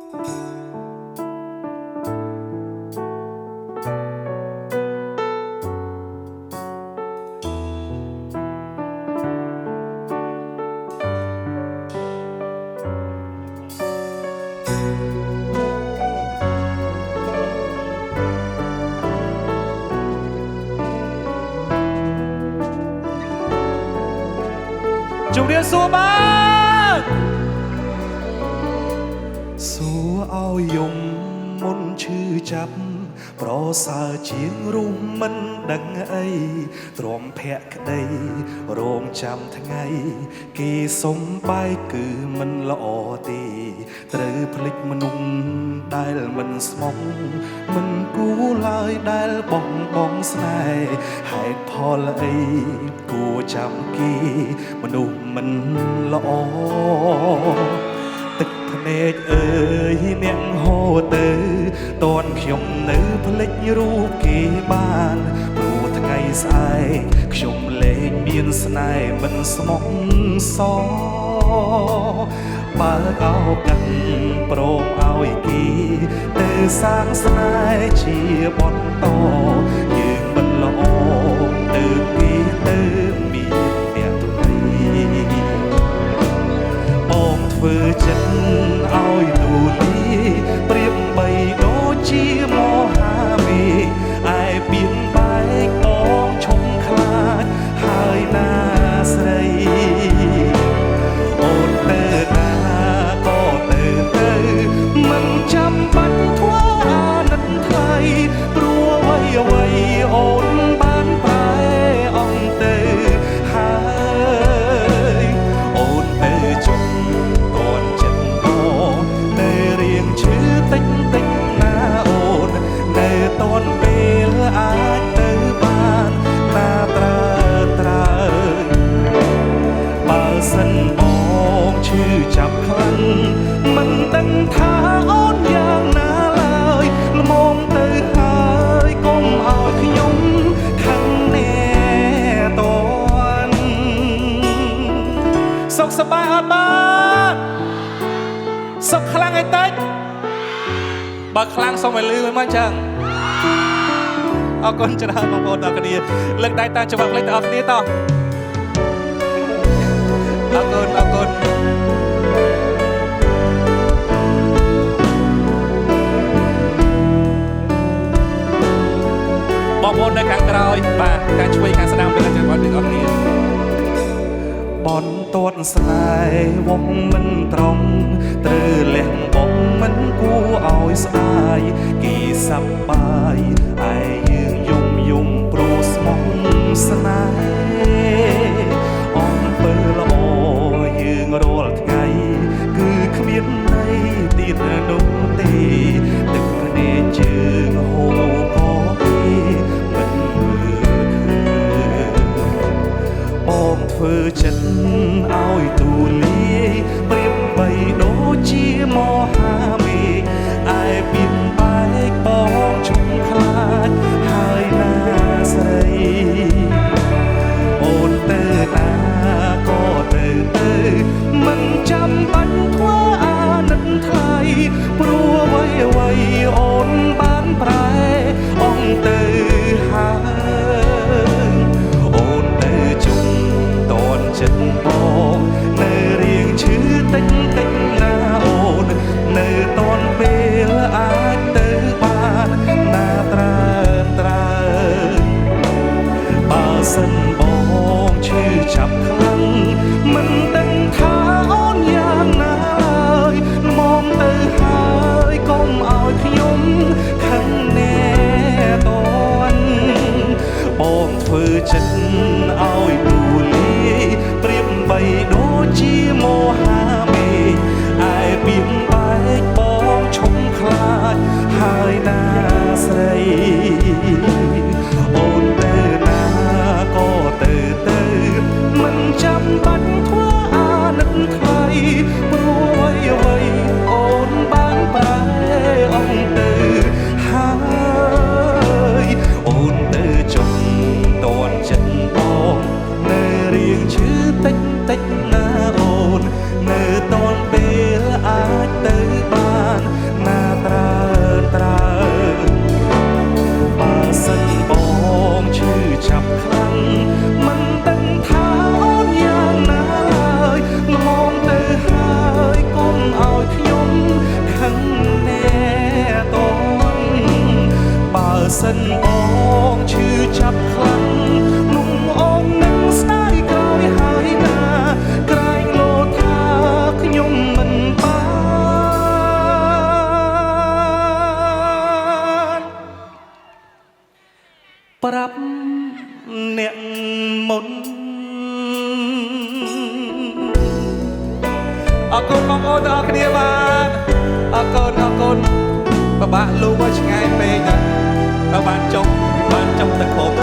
ជំរាបសួរបាទ សួរឲ្យយំមុនឈឺចាប់ប្រសើរជាងរុំមិនដឹងអីទ្រាំភក្តីរងចាំថ្ងៃគេសុំបែកគឺមិនល្អទេត្រូវភ្លេចមនុស្សដែលមិនស្មោះមិនគួរឡើយដែលបងបងស្នេហ៍ហេតុផលអីគួរចាំគេមនុស្សមិនល្អទឹកភ្នែកអើយអ្នកហូរទៅតនខ្ញុំនៅភ្លេចរូបគេបានព្រោះថ្ងៃស្អែកខ្ញុំលែងមានស្នេហ៍មិនស្មោះសរបើកឱកាសព្រមឲ្យគេទៅសាងស្នេហ៍ជាបន្តយើងមិនល្អទៅគេទៅមានអ្នកថ្មីបងធ្វើចិត្តឲ្យទូលាយប្រៀបបីដូចជាមហាមេឃឯបៀនបែកបងឈុំខ្លាចហើយណាស្រីអូនទៅណាក៏ទៅទៅមិនចាំបាច់ធ្វើអាណិតថ្លៃព្រោះអ្វីអ្វីអូនបានប្រែអង្គទៅហើយអូនទៅជុំតនចិត្តបងនៅរៀងឈឺតិចតិចណាអូននៅតនពេលអាចទៅបានណាត្រើត្រើយបើសិនបងឈឺចាប់ខ្លាំងមិនដឹងថាអូនយ៉ាងណាឡើយល្មមទៅហើយកុំឲ្យខ្ញុំខឹងណែតន សុខសប្បាយអត់បាទសុខខ្លាំងអីតិចបើខ្លាំងសូមឲ្យលឺមួយមកចឹងអរគុណច្រើនបងប្អូនទាំងគ្នាលើកដៃតាមច្បាប់លេខទាំងអស់គ្នាតោះអរគុណអរគុណបងប្អូននៅខាងក្រោយបាទខាងឆ្វេងខាងស្ដាំเป็นចាំបាច់ទាំងអស់គ្នា បនទាត់ស្នេហ៍វងមិនត្រង់ត្រូវលះបង់មិនគួរឲ្យស្ដាយគេសប្បាយឯយើងយំយំព្រោះស្មោះស្នេហ៍អំពើល្អយើងរាល់ថ្ងៃគឺគ្មានន័យទៀតនោះទេទឹកភ្នែកជើងហូរក៏គេមិនមើលឃើញបងធ្វើចិត្តឲ្យទូលាយប្រៀបបីដូចជាមហាមេឃឯបៀនបែកបងឈុំខ្លាចហើយណាស្រីអូនទៅណាក៏ទៅទៅមិនចាំបាច់ធ្វើអាណិតថ្លៃព្រោះអ្វីអ្វីអូនបានប្រែអង្គទៅហើយអូនទៅជុំតនចិត្តបងនៅរៀងឈឺតិចតិចណាអូន សិនបងឈឺចាប់ខ្លាំងលំអូននឹងស្ដាយក្រោយហើយណាក្រែងលោថាខ្ញុំមិនបានប្រាប់អ្នកមុន អរគុណបងប្អូនទាំងអស់គ្នាបាទអរគុណអរគុណពិបាកលូឲ្យឆ្ងាយពេកណាដល់បានចុះបានចុះទៅក្រុម